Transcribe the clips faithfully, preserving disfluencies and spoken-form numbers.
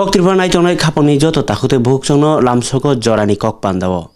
Kok Tripura naitongnai khapangni joto takhuk tei bukhukchangno lamsogo jorani kok pandao.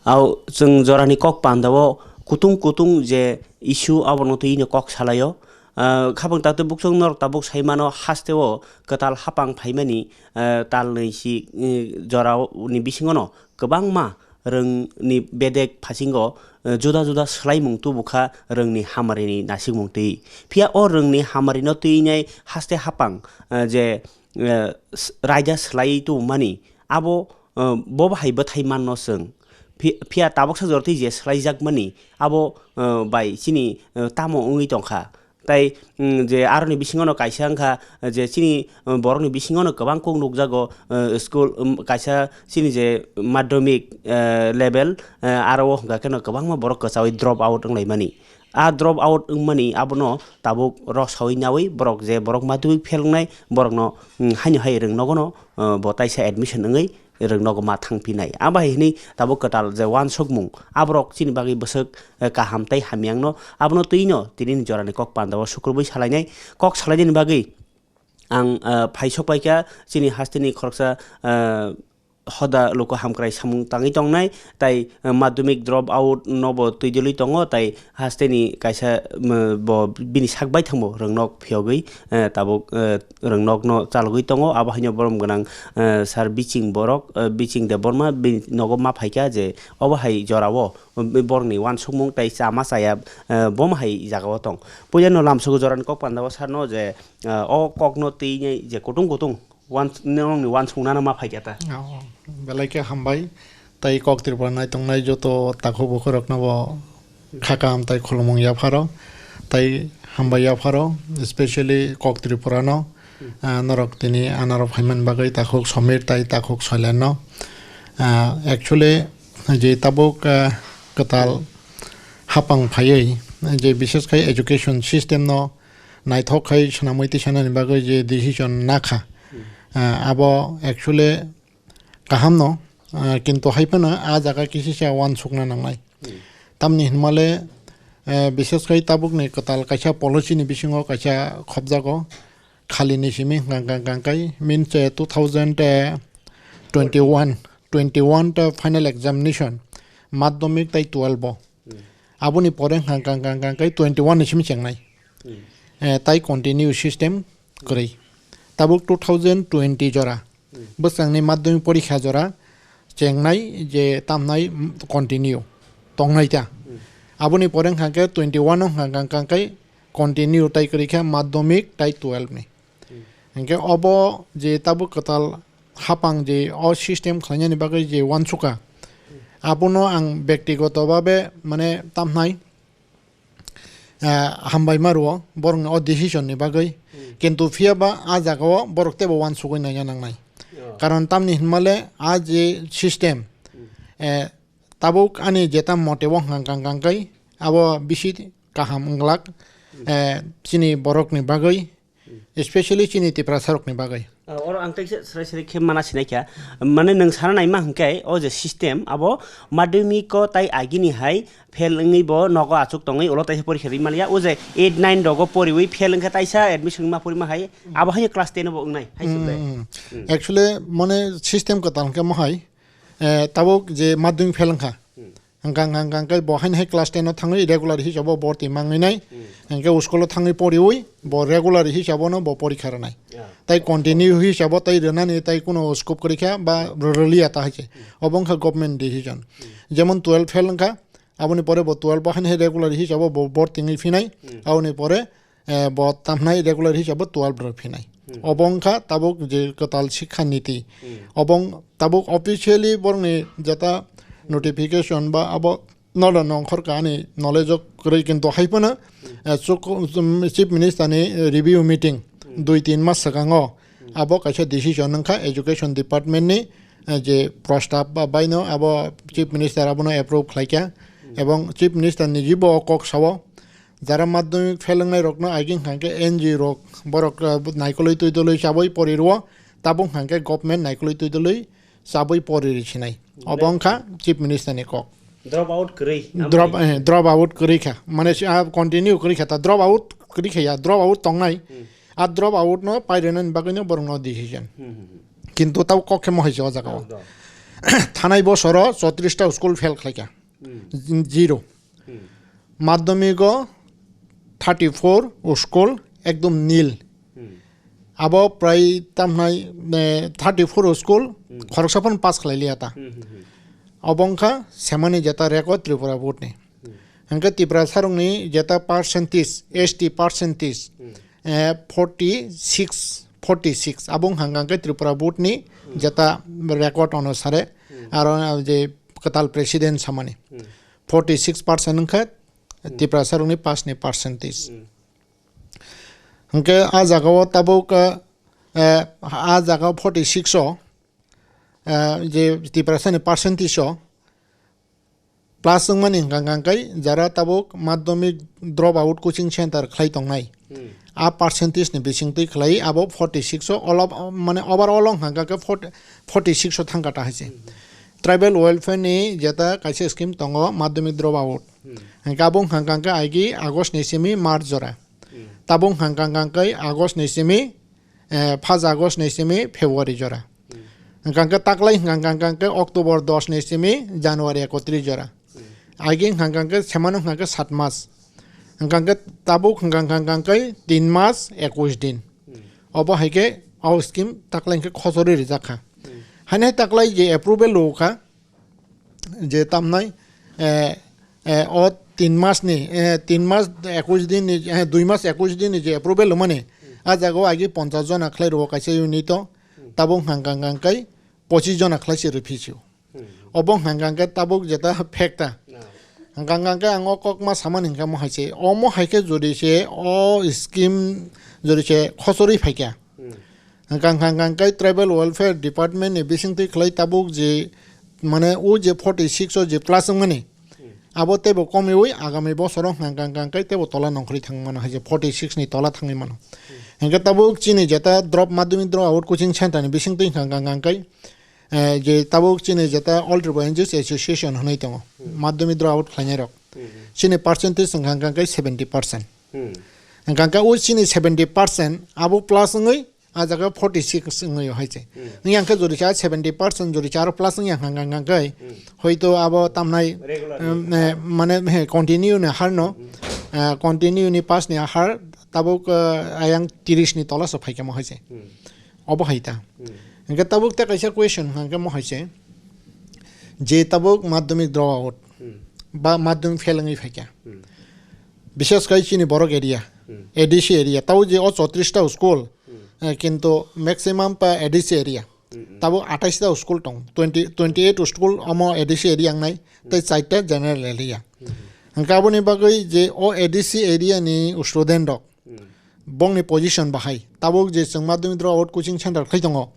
Au chwng jorani kok pandao kutung kutung je issue abono twi no kok salaio. Ah, khapang takhuk tei bukhukchang norok tabuk saimano hasteo kwtal hapang phaimani, ah, talnwi si, eh, jorani bisingono kwbangma rwngni bedek phasingo, eh, juda juda swlaimung tubukha rwngni hamarini nasikmung twi. Phiya o rwngni hamarino twinai haste hapang, eh, je, eh, s-, raida swlaiwi tubumani abo, eh, bo bahai bwthai manno chwng. Phi-, phiya tabuksa jorotwi je swlaijakmani abo, eh, bai chini, eh, tamo wngwi tongkha. Tai, mm, je aroni bisingono kaisa wngkha, je chini, mm, borokni bisingono kwbang kok nukjago, eh, school, mm, kaisa chini je madhyamik, eh, level, eh, aro o hwnka kheno kwbangma borok kwchaui drop out wnglaimani. A drop out wngmani abono tabuk rok saui naui borok je borok madhyamik fail wngnai borokno, mm, haino hai rwngnogono, eh, bo taisa admission wngwi rwngnogo ma thang phinai. Abo hai hwnwi tabuk kwtal je uansukmung, aborok chini bagwi bwswk, eh, kaham tei hamyangno, abono twino tinini jorani kok pandao sukrubwi salainai. Kok salainani bagwi ang, eh, phaisok paikha chini hasteni khoroksa, eh, hoda luku hamkrai samung tangwi tongnai, tai, eh, madhyamik drop out nobo twidulwi tongo, tai hasteni kaisa, mm, bo bini sak baithangbo rwngnok phiyogwi, eh, tabuk, eh, rwngnokno chalogwi tongo, abo haino borom gwnang, eh, sir Biching borok, eh, Biching Debbarma bini nogo ma phaikha je obo hai jorao, eh, borokni uansukmung tai chama chaya, eh, bomo hai jagao tong. Puilano lamsogo jorani kok pandao sarno je, eh, o kokno twi je kutung kutung uans-, norokni uansuknano ma phaikha ta. Oh, belai khe hambai. Tai Kok Tripura naitongnai joto takhuk bukhurokno bo kha kaham tai khulumung yapharo, tai hambai yapharo, especially Kok Tripura no, ah, norok tini anarok phaimani bagwi takhuk Somir tai takhuk Soilen no. Ah, actually, je tabuk, ah, kwtal hapang phaiwi, je bishes khai education system no naithok khai swnamwi tisanani bagwi je decision nakha, ah, abo actually kahamno, ah, kintu hai phano ah jaga kisisa uansukna nangnai. Tamni hinmale, eh, bishes khai tabukni kwtal kaisa policy ni bisingo kaisa khopjago, khalini simi hwnkha hwnkha hwnkha kai means, eh, two thousand twenty-one, twenty-one ta final examination, madhyamik tai twelve bo. Aboni pore hwnkha hwnkha hwnkha hwnkha kai twenty-one ni simi chengnai. Eh, tai continue system kwrwi. Tabuk two thousand twenty jora. Bwskangni madhyamik porikha jora chengnai je tamnai continue tongnai ta. Aboni pore hwnkha khe twenty-one o hwnkha hwnkha kai continue tai kwrwi kha madhyamik tai twelve ni. Hwnkhe obo je tabuk kwtal hapang je o system khlainani bagwi je uansukha, abono ang bektigoto babe mane tamnai ah, hambai ma rwo borokni o decision ni bagwi. Kintu phiya ba ah jaga o borok teibo uansugwi naina nangnai. Karon tamni hinmale ah je system, eh, tabuk ani jeta mote o hwnkha hwnkha hwnkha kai abo bisi kaham wng glak, eh, chini borokni bagwi, especially chini Tiprasa rokni bagwi. Ah, oro ang teisa srai srai khe mana sinai kha. Mane nwng sana naima hwnkhe o je system abo madhyamik o tai agini hai fail wngwi bo nogo achuk tongwi ulo taisa porikha ri maliya. O je eight nine rogo poriwi fail wngkha taisa admission ma porima hai. Abo hai class ten o bo wngnai hai se ble. Hmm. Actually mane system kwtal hwnkhe mo hai, eh, tabuk je madhyamik fail wngkha. Hwnkha hwnkha hwnkha hwnkhe bo haino hai class ten o thangwi regular hisabo borti mangwi nai. Hwnkhe school o thangwi poriwi bo regular hisabo no bo porikha rwnai. Tai continue hisabo tai rwnani tai kuno scope kwrwi kha ba rwliya ta hai se. Obo wngkha government decision. Jemon twelve fail wngkha, aboni pore bo twelve o haino hai regular hisabo bo borti wngwi phinai. Aboni pore eh, bo tamhnai regular hisabo twelve rw phinai. Obo wngkha tabuk je kwtal sikha niti. Obo wng-, tabuk officially borokni jeta notification ba abo nodo nongkhor ka ani knowledge o kwrwi, kintu hai phano, eh, chuk-, um, Chief Minister ni review meeting dui tin mas swkango abo kaisa decision wngkha education department ni, eh, je prostab ba baino abo Chief Minister abono approve khlaikha. Ebong Chief Minister ni jibo o kok sao, jara madhyamik fail wngnai rokno aging hwnkha khe N G O rok borok, uh, naikolwi twi dolwi chabwi pori rwo, tabuk hwnkha khe government naikolwi twi dolwi chabwi pori ri sinai. Obo wngkha Chief Minister ni kok. Drop out kwrwi. Drop, eh, drop out kwrwi kha. Mane si, ah, continue kwrwi kha ta. Drop out kwrwi kha ya. Drop out tongnai. A drop out no pai rwnani bagwi no borok no decision. Hmm, hmm, hmm. Kintu tabo kok khe mohai se o jaga o. Thanai bosoro chotris ta school fail khlaikha. Zero. Madhyamik o thirty four school ekdom nil. Abo prai tamhnai, eh, thirty four school khoroksa phano pass khlai liya ta. Obo wngkha semani jeta record Tripura board ni. Hwnkhe Tiprasarokni jeta percentage, S T percentage, eh, forty six, forty six. Abo wngkha hwnkhe Tripura board ni jeta record onusare, aro je kwtal president samani. Forty six percent wngkha Tiprasarokni pass ni percentage. Hwnkhe a jagao tabuk, eh, a jagao forty six o, eh, je Tiprasani percentage o plus wngmani hwnkha hwnkha khe jara tabuk madhyamik drop out coaching center khlai tongnai. A percentage ni bisingtwi khlai abo forty six o olo, mane overall o hwnkha khe forty, forty six o thangkha ta hai se. Tribal welfare ni jeta kaisa scheme tongo madhyamik drop out. Hwnkhe abo hwnkha hwnkha khe aigi August ni simi March jora. Tabuk hwnkha hwnkha khe August ni simi, eh, first August ni simi February jora. Hwnkha hwnkhe taklai hwnkha hwnkha khe October dos ni simi January ekotris jora. Aigi hwnkha hwnkha khe semano hwnkha khe sat mas. Hwnkha hwnkha khe tabuk hwnkha hwnkha khe tin mas ekwis din. Obo hai khe o scheme taklai hwnkhe khosori rijak kha. Haino taklai je approval rw kha, je tamnai, eh, eh, o tin mas ni, eh, tin mas ekwis din ni, eh, dui mas ekwis din ni je approval rwmani, a jaga o agi ponchas jona khlai rwo kaisa unit o, tabuk hwnkha hwnkha khe pochis jona khlai se rwphi sio. Obo hwnkha hwnkha khe tabuk jeta fact ta. Hwnkha hwnkha khe ang o kokma samani hwnkha mo hai se, omo hai khe jodi se o scheme jodi se khosori phaikha. Hwnkha hwnkha khe tribal welfare department ni bisingtwi khlai tabuk je, mane, o je forty six o je plus wngmani, abo teibo komiwi agami bosoro hwnkha hwnkha khe teibo tola nongkhorwi thangmano hai je forty six ni tola thangwi mano. Hwnkhe tabuk chini jeta drop, madhyamik drop out coaching center ni bisingtwi hwnkha hwnkha khe, eh, je tabuk chini jeta All Tripura N G Os Association hwnwi tongo, madhyamik drop out khlainai rok. Chini percentage hwnkha hwnkha khe seventy percent. Hwnkha hwnkhe o chini seventy percent abo plus wngwi a jaga forty six wngwi hai se. Wngya khe jodi cha seventy percent jodi cha aro plus wngya hwnkha hwnkha khe hoito abo tamnai, em, eh, mane, he, continue ni har no, eh, continue ni pass ni har tabuk, eh, ayang tiris ni tola so phaikha mo hai se. Obo hai ta. Hwnkhe tabuk tei kaisa question hwnkha khe mo hai se, je tabuk madhyamik drop out ba madhyamik fail wngwi phaikha. Bishes khai chini borok area, A D C area, tabo je o chotris ta school, eh, kintu maximum pa A D C area. Tabo atais ta school tong, twenty, twenty eight school omo A D C area wngnai, tei chaita general area. Hwnkhe aboni bagwi je o A D C area ni student rok, bongni position bahai. Tabuk je chwng madhyamik drop out coaching center khai tongo,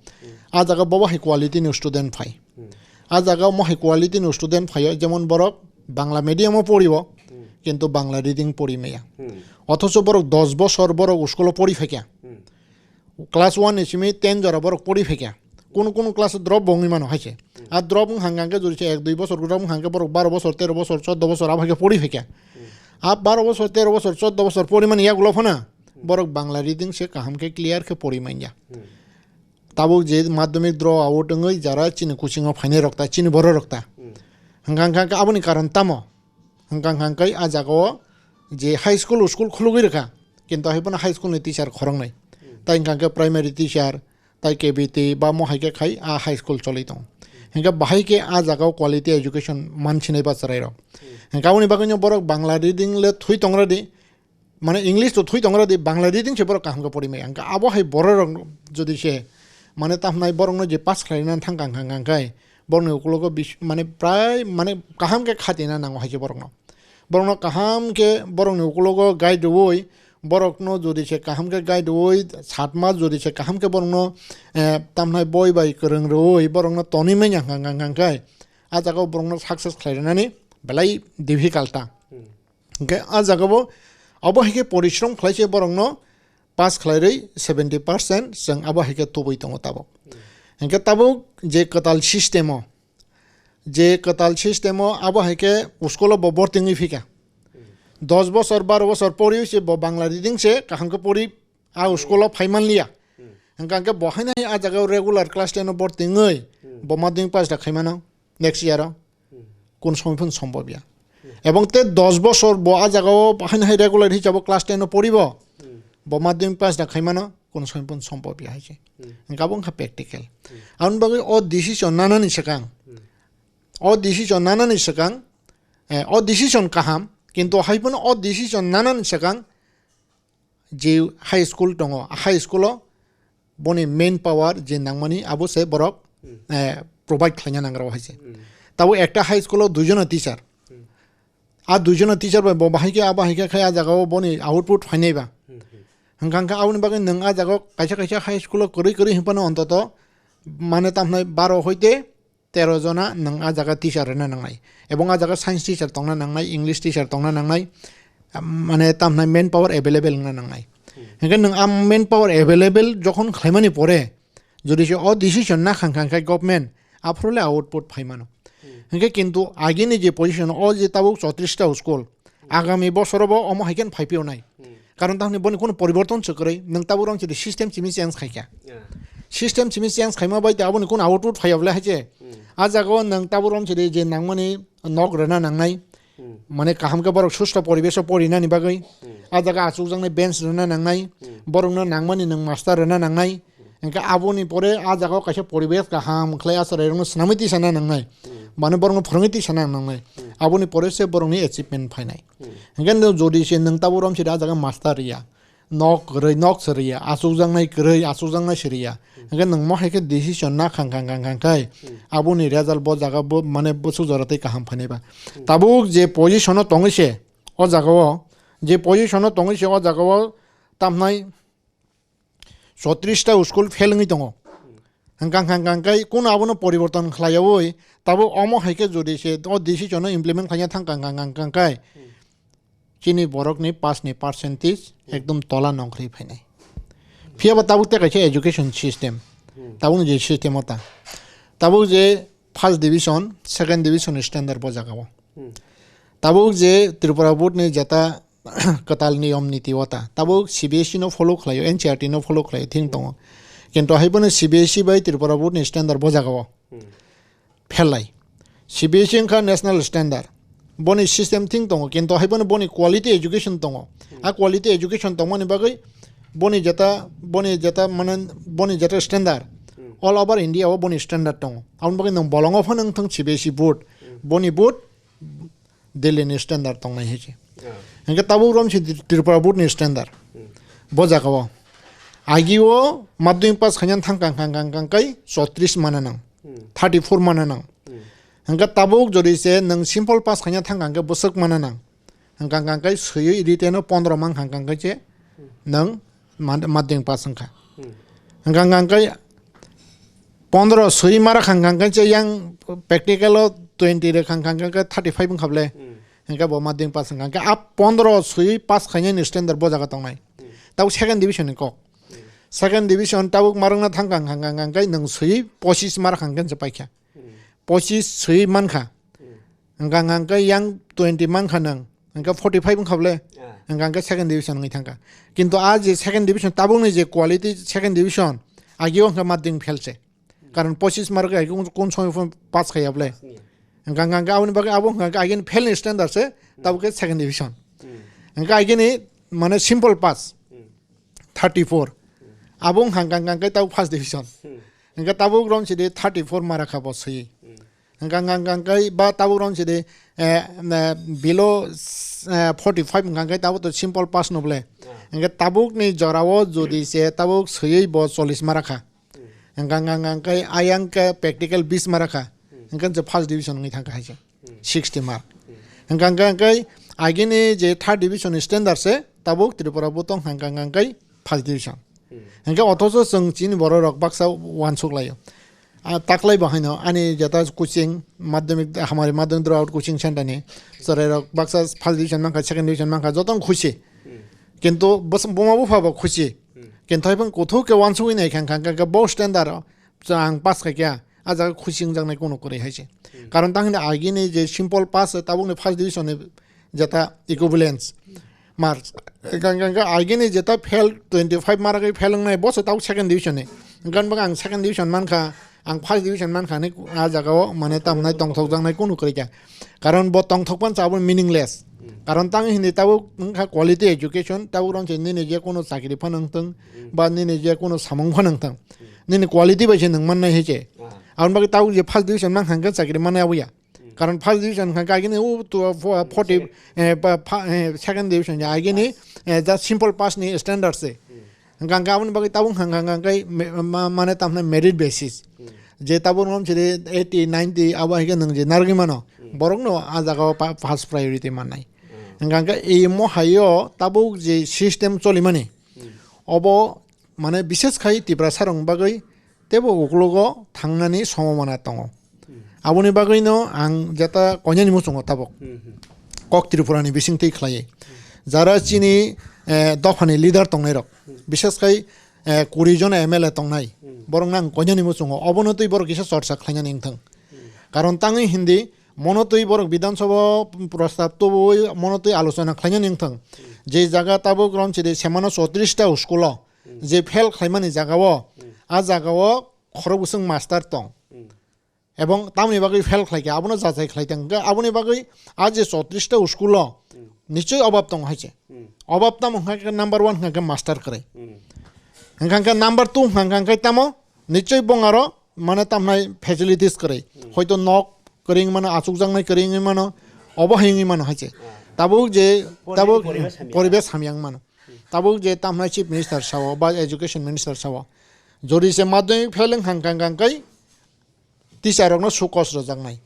a jaga bobo hai quality ni student phai. A jaga mo hai quality ni student phaio, jemon borok Bangla medium o poribo, kintu Bangla reading pori maya. Othocho borok dos bosor borok school o pori phaikha. Class one ni simi ten jora borok pori phaikha. Kunu kunu class o drop bo wngwi mano hai se. A drop wng hang hang khe jodi se ek dui bosor drop wng hang khe borok baro bosor, tero bosor, choddo bosor abo hai khe pori phaikha. A baro bosor, tero bosor, choddo bosor pori mani yagulo phano borok Bangla reading se kaham khe clear khe pori manya. Tabuk je madhyamik drop out wngwi jara chini coaching o phainai rok ta, chini borok rok ta. Hwnkha hwnkha khe aboni karon tamo? Hwnkha hwnkha khe a jaga o je high school, school khulugwi rwkha, kintu hai phano high school ni teacher khoroknwi. Tai hwnkha khe primary teacher, tai K B T ba mo hai khe khai a high school choli tongo. Hwnkhe bahai khe a jaga o quality education mansinai ba chwrai rok. Hwnkhe aboni bagwi no borok Bangla reading le thui tongra di, mane English to thui tongra di, Bangla reading se borok kaham khe pori maya. Hwnkhe abo hai borok rok jodi se, mane, tamhnai borok no je pass khlai na thang kang kang kang khai, borok ni ukulogo bis-, mane, prai, mane, kaham khe khatina nango hai se borok no. Borok no kaham khe borok ni ukulogo guide rwui, borok no jodi se kaham khe guide rwui, sat mas jodi se kaham khe borok no, eh, tamhnai boi bai kwrwng rwui, borok no tonwi manya kang kang kang khai, a jaga o borok no success khlai rwnani belai difficult ta. Hwnkhe a jaga bo abo hai khe porishrom khlai se borok no pass khlai rwi seventy percent chwng abo hai khe tubui tongo tabuk. Hwnkhe tabuk je kwtal system o, je kwtal system o abo hai khe school o bo borti wngwi phikha. Dos bosor, baro bosor pori se bo Bangla reading se kaham khe pori a school o phai man liya. Hwnkha hwnkhe bo haino hai a jaga o regular class ten o borti wngwi bo madhyamik pass da khaimano next year o. Kun somoi phano sombobya. Ebong te dos bosor bo a jaga o haino hai regular hisabo class ten o poribo. Bo madhyamik pass da khaimano kun somoi phano sombobya hai se. Hwnkha bo wngkha practical. Aboni bagwi o decision nanani swkang, o decision nanani swkang, eh, o decision kaham, kintu hai phano o decision nanani swkang je high school tongo, high school o boni main power je nangmani abo se borok, eh, provide khlaina nangrao hai se. Tabo ekta high school o duijono teacher. A duijono teacher bai bo bahai khe, a bahai khe khai a jaga o boni output phainai ba. Hwnkha hwnkhe aboni bagwi nwng a jaga o kaisa kaisa high school o kwrwi kwrwi hinphano ontoto mane tamhnai baro hoite tero jona nwng a jaga teacher rwna nangnai. Ebong a jaga science teacher tongna nangnai, English teacher tongna nangnai, mane tamhnai main power available wngna nangnai. Hwnkhe nwng a main power available jokhon khlaimani pore, jodi se o decision na khang khang khai government, aphuru le output phaimano. Hwnkhe kintu agini je position o je tabuk chotris ta school, agami bosoro bo omo hai khe phai phiyonai. Karon tamni boni kuno poriborton se kwrwi, nwng tabuk rong chidi system simi change khai kha. System simi change khaima bai te aboni kuno output phaiya bole hai se. A jaga o nwng tabuk rong chidi je nangmani nok rwna nangnai, mane kaham khe borok susto poribesh o porinani bagwi. A jaga achukjaknai bench rwna nangnai, borokno nangmani nwng master rwna nangnai. Hwnkhe aboni pore a jaga o kaisa poribesh kaham khlai acharairokno swnamwi tisana nangnai. Mane borokno phwrwngwi tisana nangnai. Aboni pore se borokni achievement phainai. Hwnkhe nwng jodi se nwng tabuk rong chidi a jaga master rwya, nok kwrwi nok se rwya, achukjaknai kwrwi achukjaknai se rwya. Hwnkhe nwng mo hai khe decision na khang khang khang khang khai aboni result bo jaga bo mane bwswk jora tei kaham phainai ba. Tabuk je position o tongwi se o jaga o, je position o tongwi se o jaga o tamhnai chotris ta school fail wngwi tongo. Hwnkha hwnkha hwnkha khai kuno abono poriborton khlaiyawi tabuk omo hai khe jodi se o decision no implement khlaina thang kang kang kang kang khai chini borokni pass ni percentage ekdom tola nongkhorwi phainai. Phiya ba tabuk tei kaisa education system, tabukni je system o ta, tabuk je first division, second division ni standard bo jaga o. Tabuk je Tripura board ni jeta kwtal niyom niti o ta, tabuk C B S E no follow khlaio, N C E R T no follow khlaio, thing tongo. Kintu hai phano C B S E bai Tripura board ni standard bo jaga o phelai. C B S E wngkha national standard, boni system thing tongo, kintu hai phano boni quality education tongo. A quality education tongmani bagwi boni jeta, boni jeta mane boni jeta standard, all over India o boni standard tongo. Aboni bagwi nwng bolongo phano wngthang C B S E board, boni board Delhi ni standard tongnai hai se. Hwnkhe tabuk rom se Tripura board ni standard. Bo jaga o agi o madhyamik pass khaina thang kang kang kang kang kai chotris mana nang, thirty four mana nang. Hwnkhe tabuk jodi se nwng simple pass khaina thang kang khe bwswk mana nang. Hwnkha hwnkha kai swiwi written o pondro mang hwnkha hwnkha se nwng mad-, madhyamik pass wngkha. Hwnkha hwnkha kai pondro swiwi mara hwnkha hwnkha se yang practical o twenty rwkha hwnkha hwnkha thirty five wngkha bole. Hwnkha bo madhyamik pass wngkha. Hwnkha a pondro swiwi pass khainani standard bo jaga tongnai. Tabuk second division ni kok. Second division tabuk marwkna thangkha hwnkha hwnkha kai nwng swiwi pochis mara hwnkha se paikha. Pochis swiwi mankha. Hwnkha hwnkha yang twenty mankha nwng. Hwnkha forty five wngkha bole. Hwnkha hwnkha second division wngwi thangkha. Kintu a je second division tabukni je quality second division, agi o hwnkha madhyamik fail se. Karon pochis mark hai kun, kun somoy phano pass khaiya bole. Hwnkha hwnkha aboni bagwi abo hwnkha agini fail ni standard se, tabuk khe second division. Hwnkha agini mane simple pass, thirty four. Abo hwnkha hwnkha kai tabuk first division. Hwnkha tabuk rom sidi thirty four mara kha bo swiwi. Hwnkha hwnkha hwnkha kai ba tabuk rom sidi, eh, eh, below, eh, forty five hwnkha kai tabuk to simple pass no bole. Hwnkha tabuk ni jora o jodi se tabuk swiwi bo chollish mara kha. Hwnkha hwnkha hwnkha kai ayang khe practical bis mara kha. Hwnkha je first division wngwi thangkha hai se. Sixty mark. Hwnkha hwnkha kai agini je third division ni standard se tabuk Tripura bo tong hwnkha hwnkha kai first division. Hwnkhe othocho chwng chini borok rok baksa uansuk laio. A taklai bo haino ani jeta coaching madhyamik hamari madhyamik dropout coaching center ni chwrai rok baksa first division mankha, second division mankha, joto wng khusi. Kintu bwswk buma bupha bo khusi. Kintu hai phano kuthuk khe uansugwi nai kha hwnkha hwnkha bo standard o chwng ang pass khaikha, a jaga khusi wngjaknai kuno kwrwi hai se. Karon tang hwnwi agini je simple pass tabukni first division ni jeta equivalence. Marks. Hwnkha hwnkha hwnkha agini jeta fail twenty five mark bai fail wngnai, bo se tabuk second division ni. Hwnkha hwnkha ang second division mankha, ang first division mankha hinwi a jaga o mane tamnai tongthokjaknai kunu kwrwi kha. Karon bo tongthok pan chabwi meaningless. Karon tang hindi tabuk wngkha quality education, tabuk rong se nini je kunu chakri phano wngthung, ba nini je kunu samung phano wngthung. Nini quality bai se nwng mannai hai se. Aboni bagwi tabuk je first division mankha hwnkhe chakri mannai aboya. Karon first division hwnkha khe agini o to, fo-, forty, eh, pa-, pha-, eh, second division ya agini, eh, just simple pass ni standard se. Hwnkha hwnkhe aboni bagwi tabuk hwnkha hwnkha hwnkhe me-, ma-, mane tamo merit basis. Je tabuk nom chiri eighty, ninety abo hai khe nwng je narwgwi mano. Borok no a jaga o pa-, first priority mannai. Hwnkha hwnkhe imo hai o tabuk je system cholimani. Obo mane bishes khai Tiprasa rok bagwi teibo uklogo thangnani sombhabona tongo. Aboni bagwino ang jeta koinani muchungo tabuk kok Tripura ni bisingtwi khlaiwi. Jara chini, eh, dophani leader tongnai rok, bishes khai, eh, kuri jona M L A tongnai, borokno ang koinani muchungo obono twi borok kisa chorcha khlainani wngthang. Karon tangwi hindi mono twi borok Bidhan Sabha prostab tubui mono twi alochona khlainani wngthang. Je jaga tabuk rom chiri semano chotris ta school o je fail khlaimani jaga o, a jaga o khorok bwswk master tong. Ebong tamoni bagwi fail khlai kha, abono jachai khlai tang kha, aboni bagwi a je chotris ta school o nichoi obab tongo hai se. Obab tamo hwnkha khe number one hwnkha khe master kwrwi. Hwnkha khe number two hwnkha khe tamo nichoi bong aro mane tamnai facilities kwrwi. Hoito nok kwrwi wngmano, achukjaknai kwrwi wngwi mano, obo hai wngwi mano hai se. Tabuk je, tabuk poribesh hamya wngmano. Tabuk je tamnai chief minister sao ba education minister sao, jodi se madhyamik fail wng hang kang kang kai teacher rokno sukos rwjaknai.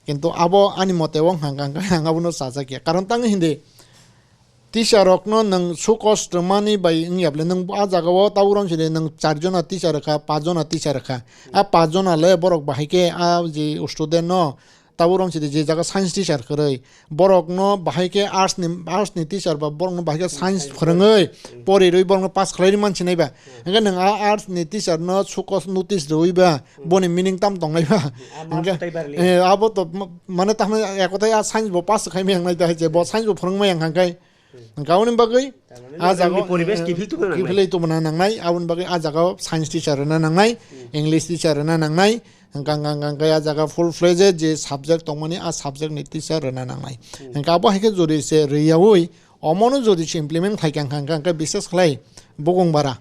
Kintu abo ani mote wng hang kang kai ang abono chajakya. Karon tang hindi teacher rokno nwng sukos rwmani bai wngya bwle nwng a jaga o tabuk rong sidi nwng char jona teacher rwkha, pas jona teacher rwkha. A pas jona le borok bahai khe a je student no tabuk rong sidi je jaga science teacher kwrwi, borokno bahai khe arts ni, arts ni teacher ba borokno bahai khe science phwrwngwi porirwi borokno pass khlai rwi mansinai ba. Hwnkhe nwng a arts ni teacher no sukos notice rwui ba boni meaning tam tongnai ba. Hwnkhe, eh, abo to ma-, mane tamni ekotai a science bo pass khai maya wngnai da hai je bo science bo phwrwng maya wng kha khe. Hwnkhe aboni bagwi a jaga poribesh kiphil tubuna nangnai. Kiphilwi tubuna nangnai, aboni bagwi a jaga science teacher rwna nangnai, English teacher rwna nangnai, hwnkha hwnkha hwnkha hwnkhe a jaga full fledged je subject tongmani a subject ni teacher rwna nangnai. Hwnkha abo hai khe jodi se rwyaui omono jodi se implement khai kha hwnkha hwnkha hwnkhe bishes khlai bukung bara.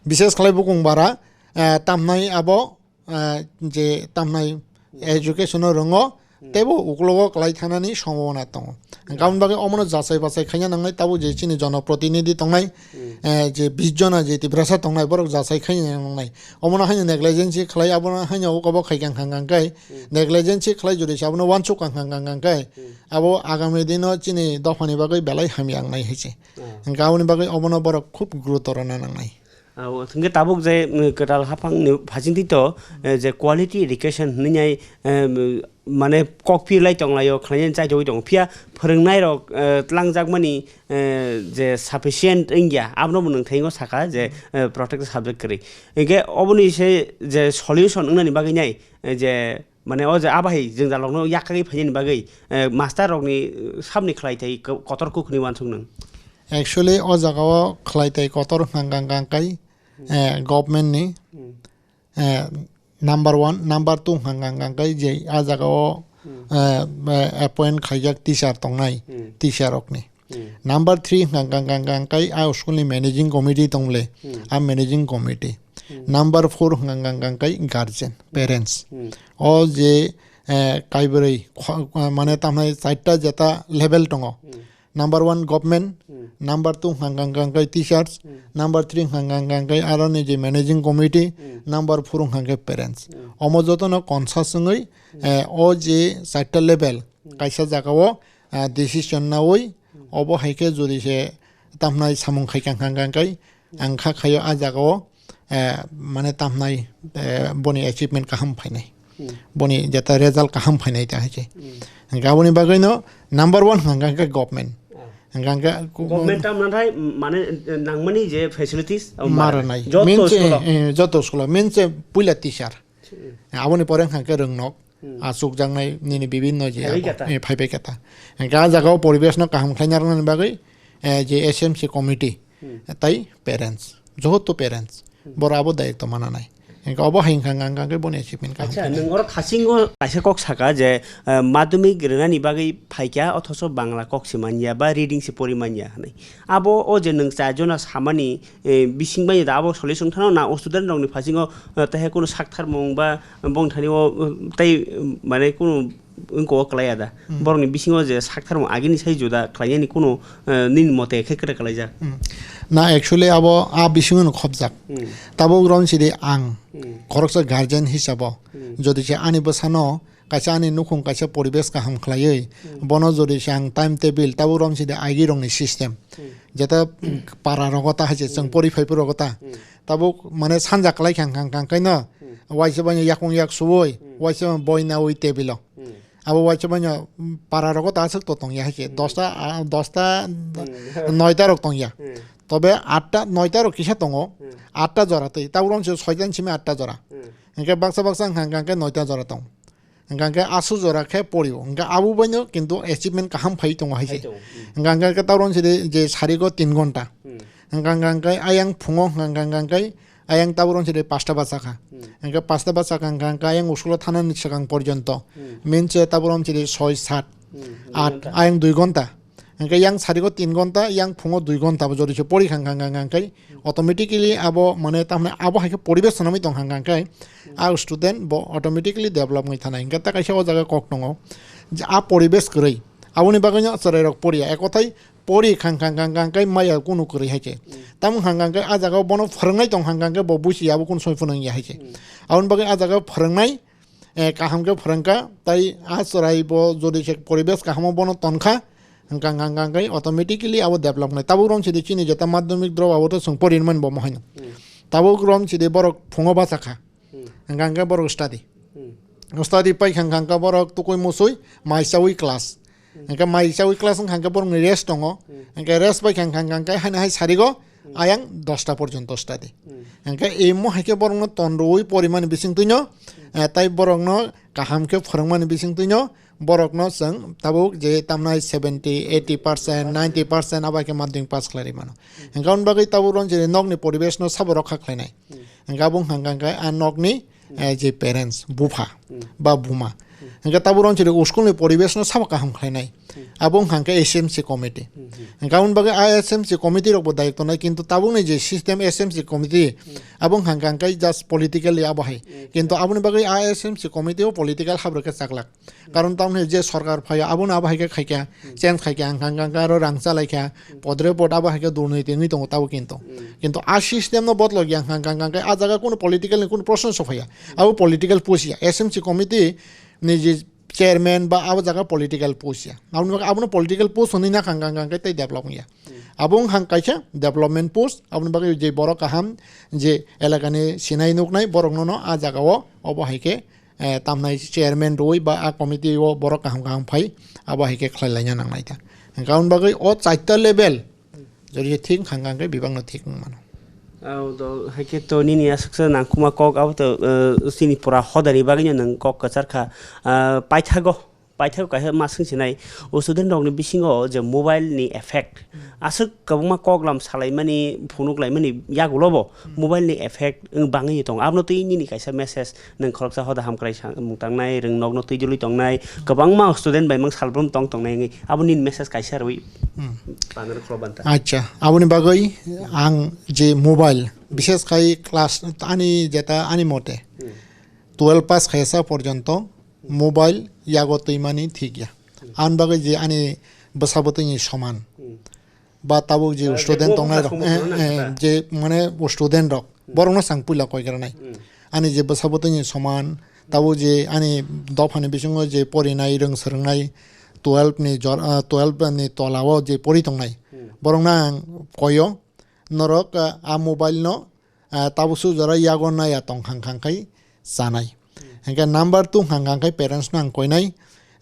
Bishes khlai bukung bara, eh, tamnai abo ah, je tamnai education o rwngo, teibo uklogo kwlai thanani sombhabona tongo. Hwnkhe aboni bagwi omono jachai bachai khaina nangnai, tabuk je chini jonoprotinidhi tongnai, eh, je bis jona je Tiprasa tongnai, borok jachai khaina nangnai. Omono haino negligence khlai, abono haino ukobo khai kang kang kang kai, negligence khlai jodi se abono uansuk kang kang kang kang kai, abo agami dino chini dophani bagwi belai hamya wngnai hai se. Hwnkhe aboni bagwi obono borok khub gurutor rwna nangnai. Abo hwnkhe tabuk je, mm, kwtal haphangni phasingtwi to, eh, je quality education hwnwi nai, eh, mane kok phirlai tonglaio, khlainani chaitogwi tongo. Phiya phwrwngnairok, eh, tlangjakmani, eh, je sufficient wngya, abono bo nwng thengwi saka je, eh, protected subject kwrwi. Hwnkhe oboni se je solution wngnani bagwi nai, eh, je Mane o je abahi jwngjalrokno yakkagwi phainani bagwi, eh, master rokni, eh, sabni khlai thai ko-, kotor kuk hwnwi uansuk nwng. Actually, o jaga o khlai thai kotor hwnkha hwnkha kai, eh, government ni, eh, number one, number two hwnkha hwnkha kai je a jaga o, eh, eh, appoint khaijak teacher tongnai, teacher rokni. Number three hwnkha hwnkha hwnkha kai a school ni managing committee tongle, a managing committee. Number four hwnkha hwnkha hwnkha kai guardian, parents. O je, eh, kaibrwi kho-, mane tamnai chaita jeta level tongo. Number one government, number two hwnkha hwnkha kai teachers, number three hwnkha hwnkha kai aroni je managing committee, number four hwnkha kai parents. Omo jotono konsa swngwi, eh, o je chaita level kaisa jaga o, ah, decision naui, obo hai khe jodi se tamnai samung khai kang kang kang kai ang kha khaio a jaga o, eh, mane tamnai, eh, boni achievement kaham phainai. Boni jeta result kaham phainai ta hai se. Hwnkhe aboni bagwi no number one hwnkha hwnkhe government. Hwnkha hwnkhe ku-, Government tam nathai mane nangmani je facilities, o ma rwnai. Joto school o. Eh, joto school o. Main se puila teacher. Aboni pore hwnkha hwnkhe rwngnok. Hmm. Achukjaknai nini bibinno je Phaibai abo, kha ta. Eh, phaibai kha ta. Hingke a jagao poribesh no kaham khlaina rwnani bagwi, eh, je S M C committee, Hmm. tai parents, johoto parents, Hmm. boro abo daitw mananai. Hingke obo hai wngkha, wngkha, wngkha khe boni achievement kaham Acha, khlainai. Nwng oro thasingo kaisa kok saka je, eh, madhyamik rwnani bagwi phaikya othoso Bangla kok se manya ba reading se pori manya hinwi. Abo o je nwng char jona samani, eh, bising bai da abo solution thano na o student rokni phasingo, eh, taiha kunu saktharmung ba bongthani o, eh, tei, eh, mane kunu wngko o klaiya da. Hmm. Borokni bisingo je saktharmung agini sai juda khlainani kunu, eh, nini mote khe kwrwi kalaijak. Hmm. Na, actually abo a bisingo no khopjak. Hmm. Tabuk rom sidi ang Hmm. khoroksa guardian hisabo Hmm. jodi se ani bwsano kaisa ani nukhung kaisa poribesh kaham khlaiwi, Hmm. bono jodi se ang time table tabuk rom sidi aigi rokni system. Hmm. Jeta para rogo ta hai se chwng Hmm. pori phai phurogo ta. Hmm. Tabuk mane sanja kwlai kha hwnkha hwnkha hwnkhe no Hmm. waisa bai yakung yak suwi Hmm. waisa boi nawi table o. Hmm. Abo waisa bai para rogo ta aswk to tongya hai se Hmm. dosta, ah, dosta Hmm. noita rok tongya. Hmm. Tobe atta noita rok kisa tongo, Hmm. atta jora twi tabuk rom se soitan simi atta jora. Hmm. Hingke baksa baksa hwnkha hwnkha hwnkhe noita jora tong. Hingka hingke aswk jora khe porio. Hingka abo baino kintu achievement kaham phai tongo hai se. Phai tongo, hmm. Hingka hingke tabuk sidi je sarigo tin ghonta. Hmm. Hingka hingke ayang phungo hingka hingke ayang tabuk sidi pasta bacha kha. Hmm. Hingke pasta bacha kha hingka hingke ayang school o thanani swkang porjonto. Hmm. Minse tabuk sidi soi sat, Hmm, dui aat, ghonta. Ayang dui ghonta. Hingke yang sarigo tin ghonta, yang phungo dui ghonta bo jodi se pori kha hingka hingke automatically abo mane tamni abo hai khe poribesh swnamwi tong hingka hingke a student bo automatically develop wngwi thanai. Hingke ta kaisa o jaga kok tongo je a poribesh kwrwi. Aboni bagwino chwrairok poriya. Ekothai pori khang khang khang khang khe maya kunu kwrwi hai khe. Hmm. Tamo khang khang khe a jagao bono phwrwngnai tong khang khang khe bo buchi abo kunu somoi phano wngya hai khe. Hmm. Aboni bagwi a jagao phwrwngnai, eh, kaham khe phwrwngkha, tai a chwrai bo jodi se poribesh kahamo bono tonkha, hwnkha hwnkha hwnkha khe automatically abo develop wngnai. Tabuk rong sidi chini jeta madhyamik drop abo to chwng pori mani bo mohaino. Hmm. Tabuk rong sidi borok phungo bachakha. Hmm. Hwnkha hwnkhe borok study. Hmm. Study pai kha hwnkha hwnkhe borok tukui musui mai chaui class. Hmm. Hwnkhe mai chaui class wngkha hwnkhe borokni rest tongo. Hmm. Hwnkhe rest pai kha hwnkha hwnkhe haino hai sarigo Hmm. ayang dosta porjonto study. Hmm. Hwnkhe imo hai khe borokno ton rwui porimani bising twino, Hmm. eh, tai borokno kaham khe phwrwngmani bising twino borokno chwng tabuk je tamnai seventy, eighty percent, ninety percent abo hai khe madhyamik pass khlai rwi mano. Hwnkhe aboni bagwi tabuk rong sidi nokni poribesh no sabo rokha khlainai. Hmm. Hwnkhe abo wngkha hwnkhe a nokni, Hmm. eh, je parents, bupha Hmm. ba buma. Hmm. Hwnkhe tabuk rong sidi school ni poribesh no sabo kaham khlainai. Hmm. Abo wngkha hwnkhe S M C committee. Hmm, hmm. Hwnkhe aboni bagwi a S M C committee rok bo dayok tongnai, kintu tabukni je system S M C committee, Hmm. abo wngkha hwnkhe just politically abo hai. Hmm. Kintu aboni bagwi a S M C committee o political habra khe chaklak. Karon tamni je sorkar phaio, abono abo hai khe khaikha, Hmm. change khaikha, ang kha, ang kha, ang kha, aro rang chalaikha, Hmm. podre pod abo hai khe durniti wngwi tongo tabuk kintu. Hmm. Kintu a system no bodolok ya, ang kha, ang kha, ang kha, a jaga kunu political ni kunu proshno sophaiya. Abo political post ya, S M C committee ni je chairman ba abo jaga political post ya. Aboni bagwi abono political post hwnwi na kha, ang kha, ang kha, ang kha, tei develop wngya. Hmm. Abo wngkha kaisa development post, aboni bagwi je borok kaham, je elakani sinai nuknai borokno no a jagao obo hai khe eh, tamnai chairman rwui ba a committee o borok kaham kaham phai, abo hai khe khlai laina nangnai ta. Hwnkhe aboni bagwi o chaita level, jodi thik wngkha hwnkhe bebak no thik wng mano. Abo do hai khe to nini aswk se nangkukma kok abo to, eh, chini pura hodani bagwi no nwng kok kwchar kha. Ah, paithago, paithago kaisa ma swng sinai, o student rok ni bisingo je mobile ni effect, aswk kwbangma koklam salaimani, phunuk laimani yagulo bo mobile ni effect wng bangwi tongo. Abono twi nini kaisa message, nwng khoroksa hoda hamkrai samung tangnai, rwng nokno twi dulwi tongnai, kwbangma student bai mang salbrum tong tongnai wngwi, abo nini message kaisa rwui Hmm. panani khulok banta. Acha, aboni bagwi ang je mobile, bishes khai class ani jeta ani mote Hmm. twelve pass khaisa porjonto mobile yago twimani thik ya. Ani bagwi je ani bwsa bwtwini soman Hmm. ba tabuk je Ah, student je tongnai rok, bo eh, eh, je mane student rok, Hmm. borokno sang puila koi granai. Hmm. Ani je bwsa bwtwini soman, tabuk je ani dophani bisingo je porinai, rwng swrwngnai, twelve ni jor-, ah, twelve ni tolao je pori tongnai, Hmm. borokno ang koyo, norok, ah, a mobile no ah, tabuk su jora yago naya tong khang khang khai chanai. Hingke number two khang khang khai parents no ang koinai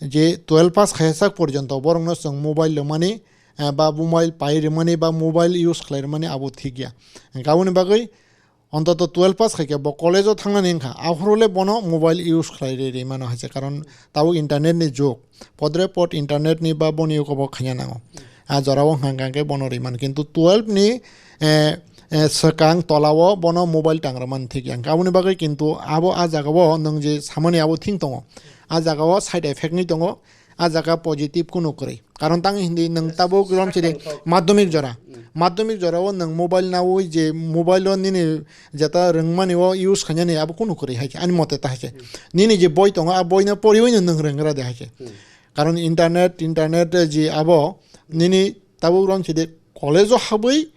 je twelve pass khaiya sak porjonto borok no chwng mobile rwmani, ah, ba mobile pai rwmani ba mobile use khlai rwmani abo thik ya. Hingke aboni bagwi Ontoto twelve pass khaikhe bo college o thangnani wngkha, aphuru le bono mobile use khlai rwi rwi mano hai se, karon tabuk internet ni jug, podre pod internet ni ba boni yugo bo khaina nango. A jora o hwnkha hwnkha khe bono rwi mano, kintu twelve ni, eh, eh, swkang tola o bono mobile tang rwmani thik ya. Aboni bagwi kintu abo a jaga o nwng je samani abo thing tongo, a jaga o side effect ni tongo, a jaga positive kunu kwrwi. Karon tang hindi nwng tabuk rom chiri madhyamik jora. Madhyamik jora o nwng mobile nawi je mobile o nini jeta rwngmani o use khainani abo kunu kwrwi hai khe, ani mote ta hai khe. Nini je boi tongo, a boi no poriwi no nwng rwngra de hai khe. Karon internet, internet je abo nini tabuk rom chiri college o habwi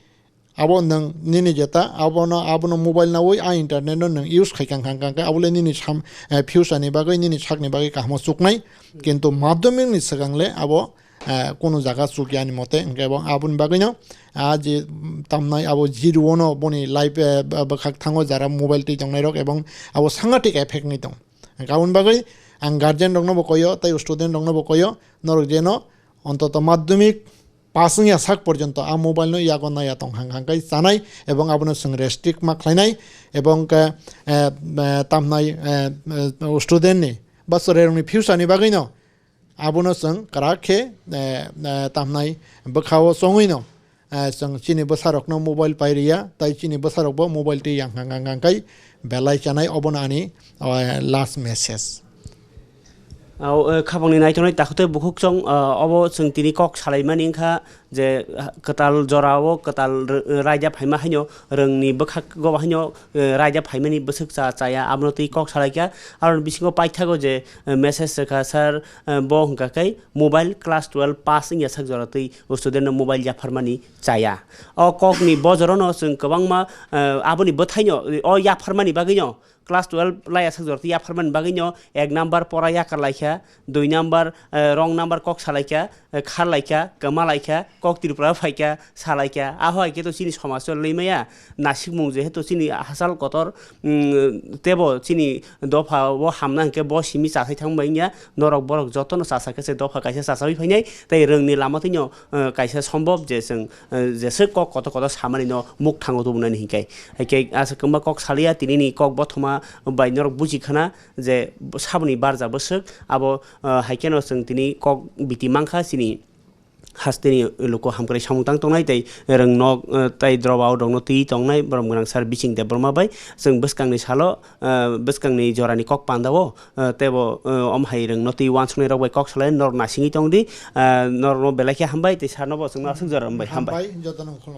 abo nwng nini jeta, abono, abono mobile nawi a internet no nwng use khai kang kang kang khe, abo le nini sam, eh, future ni bagwi, nini sakni bagwi kaham o chuknai. Kintu madhyamik ni swkang le abo, eh, kunu jaga chukya ni mote, hwnkhe bo aboni bagwi no, ah, je, mm, tamnai abo zero no boni life, eh, b-, bwkhak thango jara mobile twi tongnai rok, ebong abo sangatik effect ni tong. Hwnkhe aboni bagwi ang guardian rok no bo koyo, tei student rok no bo koyo, norok jeno ontoto madhyamik pass wngya sak porjonto a mobile no yago naya tong hang hang kai chanai, ebong abono chwng restrict ma khlainai, ebong ke, eh, eh, tamnai, eh, eh, student ni ba chwrairokni future ni bagwi no abono chwng kwrak khe, eh, eh, tamnai bwkha o chongwi no, eh, chwng chini bwsarokno mobile pai rwya, tai chini bwsarokbo mobile twi yang hang hang hang kai belai chanai, obono ani, eh, last message. Au, eh, khapangni naitongnai takhuk tei bukhuk chong, eh, obo chwng tini kok salaimani wngkha je, ah, kwtal jorao kwtal r-, raida phaima haino rwngni bwkhak go haino, eh, raida phaimani bwswk cha chaya abono twi kok salaikha. Aroni bisingo paithago je, eh, message rwkha sir, eh, bo hwnkha khe mobile class twelve pass wngya sak jora twi student no mobile yapharmani chaya. O kokni bojorono chwng kwbangma, eh, aboni bwthaino, o yapharmani bagwino class twelve laya sak jora twi yapharmani bagwino ek number pora yakar laikha, dui number, eh, wrong number kok salaikha, eh, khar laikha, kwma laikha, kok Tripura phaikha, salaikha. Aho hai khe to chini somaj o lwi maya, nasikmung jehetu chini hachal kotor, mm, tebo chini dopha o hamna hwnkhe bo simi chathai thang bai wngya, norok borok jotono chasa khe se dopha kaisa chachawi phainai, tei rwngni lama twino, eh, kaisa sombop je chwng, eh, jeswk kok kotor kotor samani no muk thango tubunani hinkai. Hai khe aswk kwma kok salia, tinini kok bothoma bai norok buji khana je saboni barja bwswk abo, eh, hai kheno chwng tini kok biti mankha chini hasteni luku hamkrai samung tang tongnai tei rwng nok, eh, tei droba o rokno twi tongnai borom gwnang sir Bising Debbarma bai chwng bwskangni salo, eh, bwskangni jorani kok pandao, eh, tebo, eh, om hai rwngno twi uansuknai rok bai kok salai norok nasingwi tongdi, eh, norokno belai khe hambai tei sir no bo chwngno aswk jora hambai, hambai. Hambai, jotono khulum.